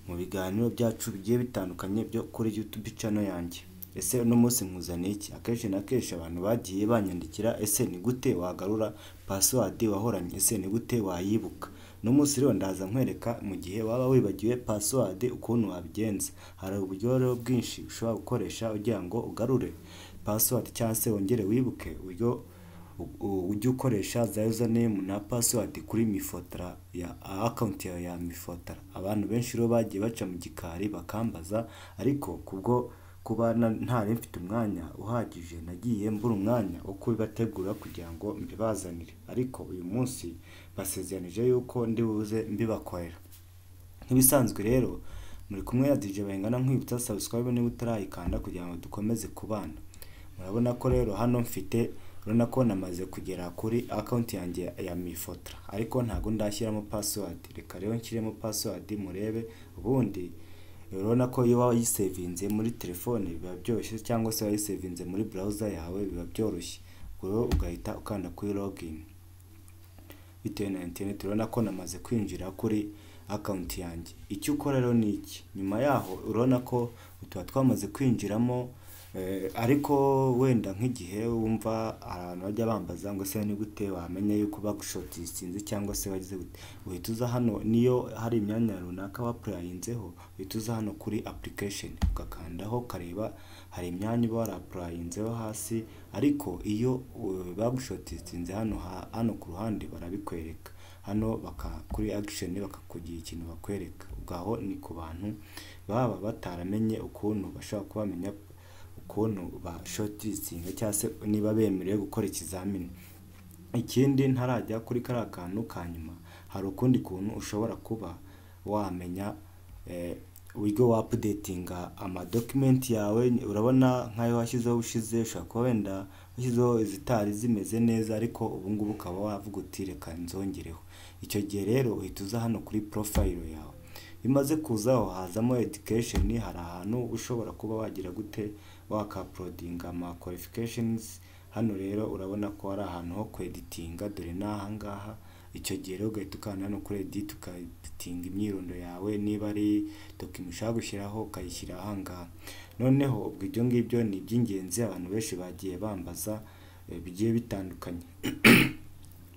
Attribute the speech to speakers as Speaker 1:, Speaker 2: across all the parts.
Speaker 1: Mu biganiro byacu bigiye bitandukanye byo kuri YouTube channel yanjye. Ese uno munsi nkuzaniye iki? Akenshi na kenshi abantu bagiye banyandikira: ese ni gute wagarura password wahoranye? Ese ni gute wayibuka? Uno munsi rero ndaza nkwereka mu gihe waba wibagiwe password ukuntu wabigenza. Hari uburyo rero bwinshi ushobora gukoresha ugira ngo ugarure password cyangwa se wongere wibuke uburyo ujya ukoresha za username na password kuri MIFOTRA ya account yawe ya MIFOTRA. Abantu benshi rero bagiye baca mu gikari bakambaza, ariko kubwo kuba ntari mfite umwanya uhagije, nagiye mbura umwanya wo kubibategura kugira ngo mbibazanire, ariko uyu munsi basezeranije yuko ndi buze mbibakorera. Nk'ibisanzwe rero muri kumwe na DJ Bayingana, nkwibutsa subscribe niba utarayikanda kugira ngo dukomeze kubana. Murabona ko rero hano mfite, urabona ko namaze kugera kuri account yanjye ya MIFOTRA, ariko ntabwo ndashyiramo password. Reka rero nshyiremo password murebe. Ubundi urabona ko iyo wayisevinze muri telefone biba byoroshye, cyangwa se wayisevinze muri browser yawe biba byoroshye. Ubwo rero ugahita ukanda kuri login bitewe na internet. Urabona ko namaze kwinjira kuri account yanjye. Icyo ukora rero ni iki: nyuma yaho urabona ko tuba twamaze kwinjiramo, ariko wenda nk'igihe wumva abantu bajya bambaza ngo ese ni gute wamenya yuko bagushortlistinze cyangwa se wagize gute, uhita uza hano. Niyo hari imyanya runaka wapplyinzeho, uhita uza hano kuri application ugakandaho, ukareba hari imyanya uba warapplyinzeho hasi. Ariko iyo bagushortlistinze hano ku ruhande barabikwereka hano kuri action, bakakugira ikintu bakwereka. Ubwo aho ni ku bantu baba bataramenye ukuntu bashobora kuba bamenya ukuntu ba shortlistinga cyangwa se niba bemerewe gukora ikizamini. Ikindi, ntarajya kuri kariya kantu ka nyuma, hari ukundi kuntu ushobora kuba wamenya uburyo wa updatinga amadocument yawe. Urabona nk'ayo washyizeho ushize, ushobora kuba wenda washyizeho izitari zimeze neza, ariko ubu ngubu ukaba wavuga uti reka nzongereho. Icyo gihe rero uhita uza hano kuri profile yawe. Iyo umaze kuzaho hazamo education. Hari ahantu ushobora kuba wagira gute, wakauploadinga ama qualifications. Hano rero urabona ko hari ahantu ho kweditinga, dore ni aha ngaha. Icyo gihe rero ugahita ukanda hano kuri edit, ukeditinga imyirondoro yawe, niba ari document ushaka gushyiraho ukayishyira aha ngaha. Noneho ubwo ibyo ngibyo ni iby'ingenzi abantu benshi bagiye bambaza bigiye bitandukanye.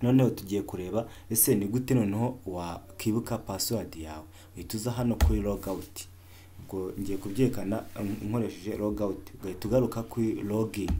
Speaker 1: Noneho tugiye kureba ese ni gute noneho wakibuka password yawe. Uhita uza hano kuri logout. Ubwo ngiye kubyerekana nkoresheje logout. Ugahita ugaruka kuri login.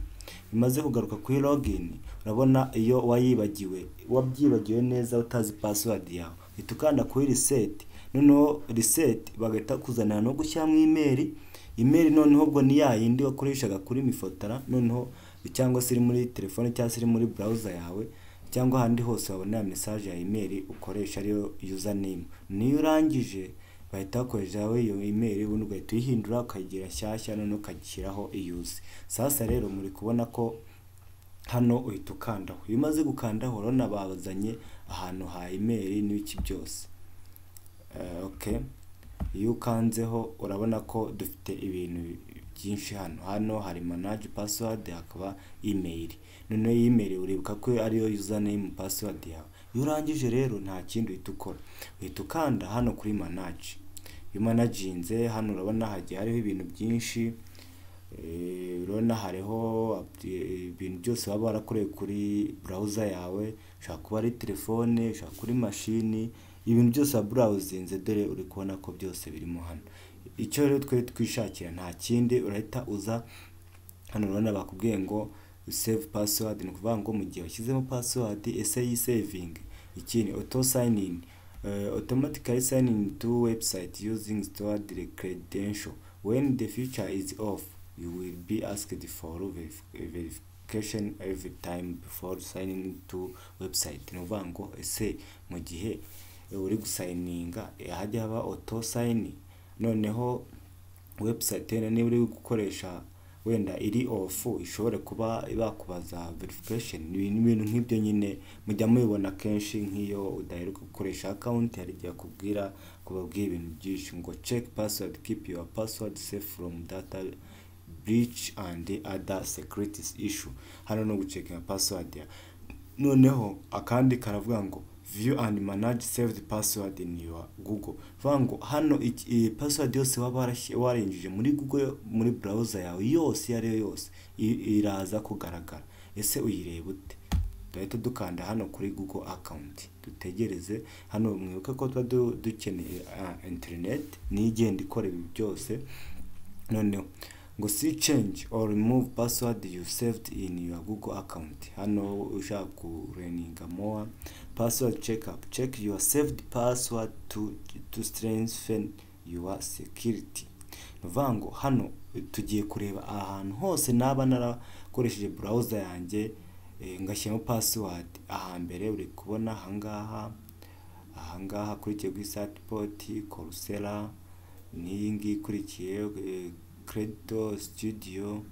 Speaker 1: Bimaze kugaruka kuri login, urabona iyo wayibagiwe, wabyibagiwe neza, utazi password yawe, uhita ukanda kuri reset. Noneho reset bagahita kuzanira no gushyiramo email. Email noneho ubwo ni ya yindi wakoreshaga kuri MIFOTRA, noneho cyangwa se iri muri telefone, cyangwa se iri muri browser yawe, cyangwa ahandi hose wabonera message ya email ukoresha, ariyo username. Niyo urangije bahita bakoreshaho iyo email, ubundi ugahita uyihindura ukayigira nshyashya, noneho ukagishyiraho iyuzi. Sasa rero muri kubona ko hano uhita ukandaho. Iyo umaze gukandaho urabona bazanye ahantu ha email n'ibiki byose. Okay, iyo ukanzeho urabona ko dufite ibintu byinshi hano. Hano hari manage password, hakaba email. Noneho email uribuka ko ariyo username password yawe. Iyo urangije rero nta kindi uhita ukora, uhita ukanda hano kuri manage. Iyo umanaginze hano urabona hagiye hariho ibintu byinshi. Urabona hariho ibintu byose waba warakoreye kuri browser yawe, ushobora kuba ari telefone, ushobora kuri mashini, ibintu byose wa browsinze, dore uri kubona ko byose birimo hano. Icyo rero twe twishakira nta kindi, urahita uza hano. Urabona bakubwiye ngo save password, ni ukuvuga ngo mu gihe washyizemo password ese yisavinge. Ikindi, auto sign in, automatically sign in to website using stored credential. When the feature is off, you will be asked for verification every time before signing to website. Ni ukuvuga ngo ese mu gihe uri gusigninga hajya haba auto sign, noneho website wenda niba uri gukoresha wenda iri off ishobore kuba bakubaza verification. Ni ibintu nk'ibyo nyine mujya mubibona kenshi, nk'iyo udaheruka gukoresha account hari igihe akubwira, kubabwira ibintu byinshi ngo check password, keep your password safe from data breach and other security issue. Hano no gucheckinga password ya. Noneho akandi karavuga ngo View and manage saved password in your Google. Vuga ngo hano iyi password yose waba warinjije muri Google, muri browser yawe yose, iyo ari yo yose, iraza kugaragara. Ese uyireba ute? Duhita dukanda hano kuri Google account, dutegereze. Hano mwibuke ko tuba dukeneye internet, niyo igenda ikora ibi byose. Noneho ngo see, change or remove password you saved in your Google account. Hano ushaka kulearninga more. Password checkup, check your saved password to strengthen your security. Ni ukuvuga ngo hano tugiye kureba ahantu hose naba narakoresheje browser yanjye, ngashyiramo password. Ahambere uri kubona ahangaha, ahangaha hakurikiye kuri Certbot, Coursera, n'iyi ngiyi ikurikiye Credo Studio.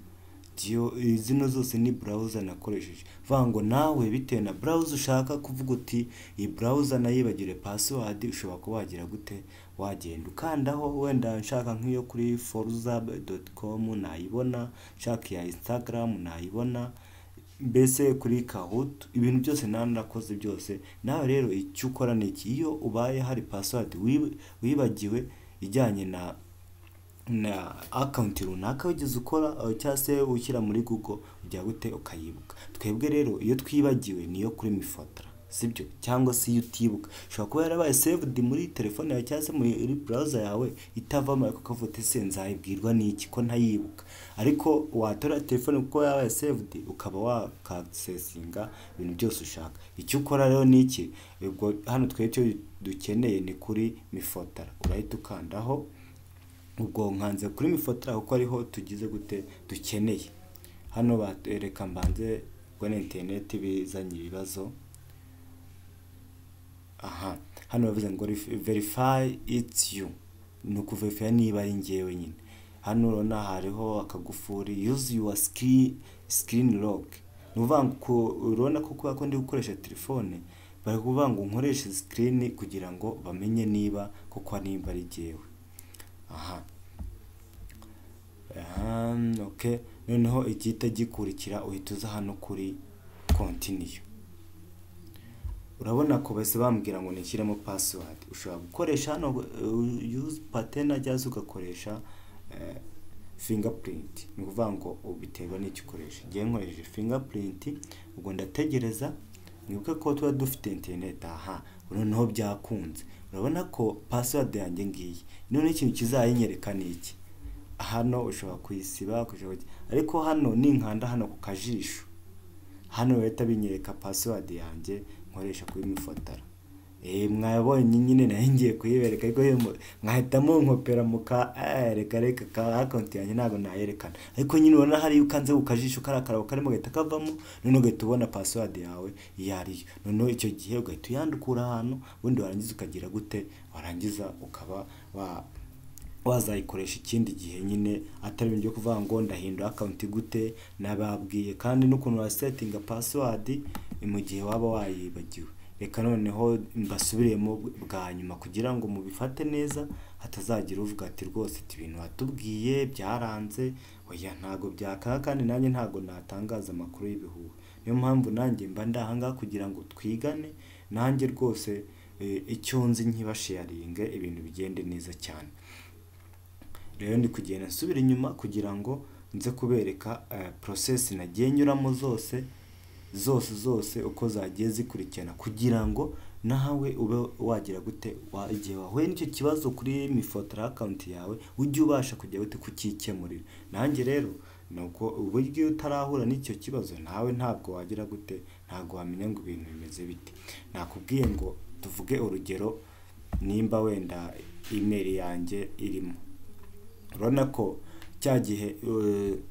Speaker 1: Zino zose ni browser nakoresheje. Vuga ngo nawe bitewe na browser ushaka kuvuga uti iyi browser nayibagire password, ushobora kuba wagira gute? Wagenda ukandaho. Wenda nshaka nk'iyo kuri forza.com nayibona, nshaka iya Instagram nayibona, mbese kuri Kahoot, ibintu byose narakoze byose. Nawe rero icyo ukora ni iki: iyo ubaye hari password wibagiwe ijyanye na account runaka wigeze ukora cyangwa se ushyira muri Google, ujya gute ukayibuka? Twebwe rero iyo twibagiwe niyo kuri MIFOTRA, sibyo? Cyangwa se iyo utibuka, ushobora kuba yarabaye saved muri telefone yawe cyangwa se muri browser yawe itavamo, ariko ukavuga uti ese nzayibwirwa n'iki ko ntayibuka? Ariko watora telefone kuko yabaye saved, ukaba wakaccessinga ibintu byose ushaka. Icyo ukora rero ni iki? Ubwo hano twe icyo dukeneye ni kuri MIFOTRA, urahita ukandaho. Ubwo nkanze kuri MIFOTRA kuko ariho tugize gute? Dukeneye. Hano reka mbanze, ubwo na interineti bizanye ibibazo. Aha hano bavuze ngo verify it's you, ni ukuverifiya niba ari njyewe nyine. Hano urabona hariho akagufuri, use your screen lock. Ni ukuvuga ngo urabona ko kubera ko ndi gukoresha telefone, bari kuvuga ngo nkoreshe screen kugira ngo bamenye niba koko nimba ari jyewe. Aha, okay. Noneho igihita gikurikira, uhita uza hano kuri continue. Urabona ko bahise bambwira ngo nishyiremo password. Ushobora gukoresha hano use pattern cyangwa se ugakoresha fingerprint. Ni ukuvuga ngo biterwa n'icyo ukoresha. Ngewe nkoresheje fingerprint. Ubwo ndategereza. Mwibuke ko tuba dufite internet. Aha noneho byakunze, urabona ko password yanjye ngiyi. Noneho ikintu kizayinyereka ni iki? Hano ushobora kuyisiba, ariko hano ninkanda hano ku kajisho hano, bahita binyereka password yanjye nkoresha kuri MIFOTRA. Mwabonye nyine, nayo ngiye kuyibereka, ariko mwahita munkopera muka reka reka ka account yanjye ntabwo nayerekana. Ariko nyine ubona hariyo ukanze ku kajisho, kariya karabo karimo gahita kavamo, noneho ugahita ubona password yawe iyo ariyo. Noneho icyo gihe ugahita uyandukura ahantu, ubundi warangiza ukagira gute? Warangiza ukaba wazayikoresha ikindi gihe nyine, atari ibintu byo kuvuga ngo ndahindura account gute. Nababwiye kandi n'ukuntu wasettinga password mu gihe waba wayibagiwe. Reka noneho mbasubiremo bwa nyuma kugira ngo mubifate neza, hatazagira uvuga ati rwose ati ibintu watubwiye byaranze. Oya, ntabwo byakanga, kandi nanjye ntabwo natangaza amakuru y'ibihuha. Niyo mpamvu nanjye mba ndi aha ngaha kugira ngo twigane. Nanjye rwose icyo nzi nkibasharinge, ibintu bigende neza cyane. Rero ndi kugenda nsubira inyuma kugira ngo nze kubereka process nagiye nyuramo zose zose zose, uko zagiye zikurikirana, kugira ngo nawe ube wagira gute? Igihe wahuye n'icyo kibazo kuri MIFOTRA account yawe, ujye ubasha kujya gute? Kukikemurira. Nanjye rero ni uko uburyo iyo utarahura n'icyo kibazo nawe ntabwo wagira gute? Ntabwo wamenya ngo ibintu bimeze bite. Nakubwiye ngo tuvuge urugero, nimba wenda email yanjye irimo, urabona ko cya gihe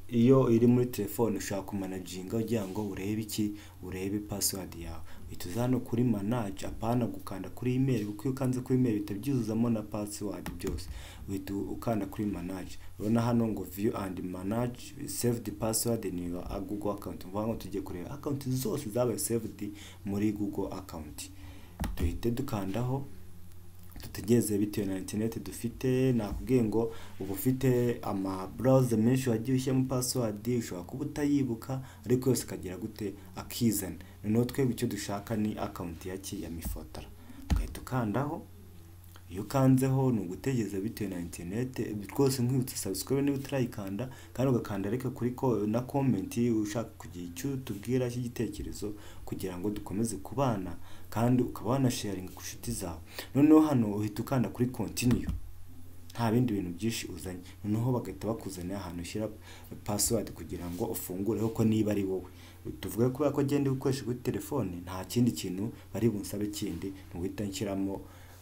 Speaker 1: iyo iri muri telefone ushobora kumanaginga ugira ngo urebe iki? Urebe password yawe. Uhita uza hano kuri manage, apana gukanda kuri email, kuko iyo ukanze kuri email bihita byuzuzamo na password byose. Uhita ukanda kuri manage. Urabona hano ngo view and manage saved password in your Google account. Uvuga ngo tugiye kureba account zose zabaye saved muri Google account. Duhite dukandaho. Dutegereze bitewe na internet dufite. Nakubwiye ngo uba ufite ama browser menshi wagiye ushyiramo password, ushobora kuba utayibuka, ariko yose akagira gute? Akizana. Noneho twebwe icyo dushaka ni account ya MIFOTRA, ugahita ukandaho. Iyo ukanzeho ni ugutegereza bitewe na internet rwose. Nkwibutsa subscribe niba utarayikanda, kandi ugakanda reka kuri ko na comment ushaka kugira icyo utubwira cy'igitekerezo kugira ngo dukomeze kubana, kandi ukaba wanasharinga ku nshuti zawe. Noneho hano uhita ukanda kuri continue, nta bindi bintu byinshi uzanye. Noneho bagahita bakuzanira ahantu ushyira password kugira ngo ufungure ko niba ari wowe. Tuvuge kubera ko agenda gukoresha kuri telefone, nta kindi kintu bari bunsabe kindi, ni uguhita nshyiramo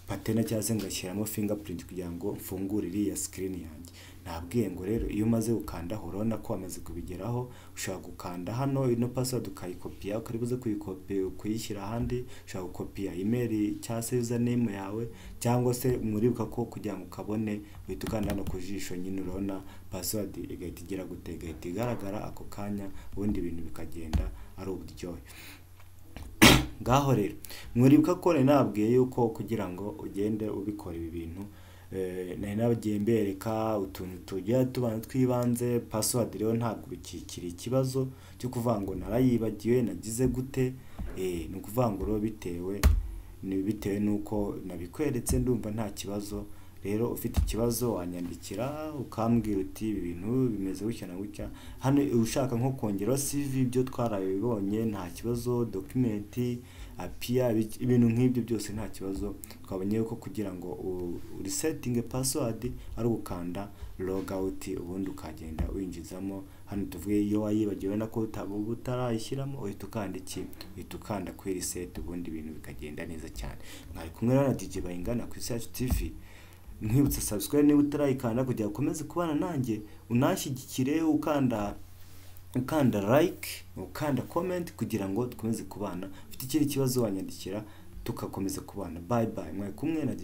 Speaker 1: pattern cyangwa se ngashyiramo fingerprint kugira ngo mfungure iriya screen yanjye. Nabwiye ngo rero iyo umaze gukandaho, urabona ko wamaze kubigeraho. Ushobora gukanda hano, ino password ukayikopiya, ukari buze kuyikopiya kuyishyira ahandi. Ushobora gukopiya email cyangwa se username yawe, cyangwa se muribuka ko kugira ngo ukabone uhita ukanda hano ku jisho nyine, urabona password igahita igira gute? Igahita igaragara ako kanya, ubundi ibintu bikagenda ari uburyohe. Ngaho rero mwuribuka ko nari nababwiye yuko kugira ngo ugende ubikora ibi bintu, nari nagiye mbereka utuntu tugiye tubana tw'ibanze. Password rero ntabwo bikikiri ikibazo cyo kuvuga ngo narayibagiwe, nagize gute. Ni ukuvuga ngo rero bitewe n'uko nabikweretse, ndumva nta kibazo. Rero ufite ikibazo wanyandikira ukambwira uti ibi bintu bimeze gutya na gutya. Hano ushaka nko kongeraho CV, ibyo twarabibonye, nta kibazo. Document API, ibintu nk'ibyo byose nta kibazo. Twabonye ko kugira ngo resetting password ari ugukanda log out, ubundi ukagenda winjizamo hano. Tuvuge iyo wayibagiwe nako utaba utarayishyiramo, uhita ukanda iki? Uhita ukanda kuri reset, ubundi ibintu bikagenda neza cyane. Mwari kumwe na DJ Bayingana ku Isi Yacu TV. Nkwibutsa subscribe niba utarayikanda kugira ngo ukomeze kubana nanjye, unashyigikire ukanda like, ukanda comment kugira ngo dukomeze kubana. Ufite ikindi kibazo wanyandikira tugakomeza kubana. Bye bye, mwari kumwe na DJ.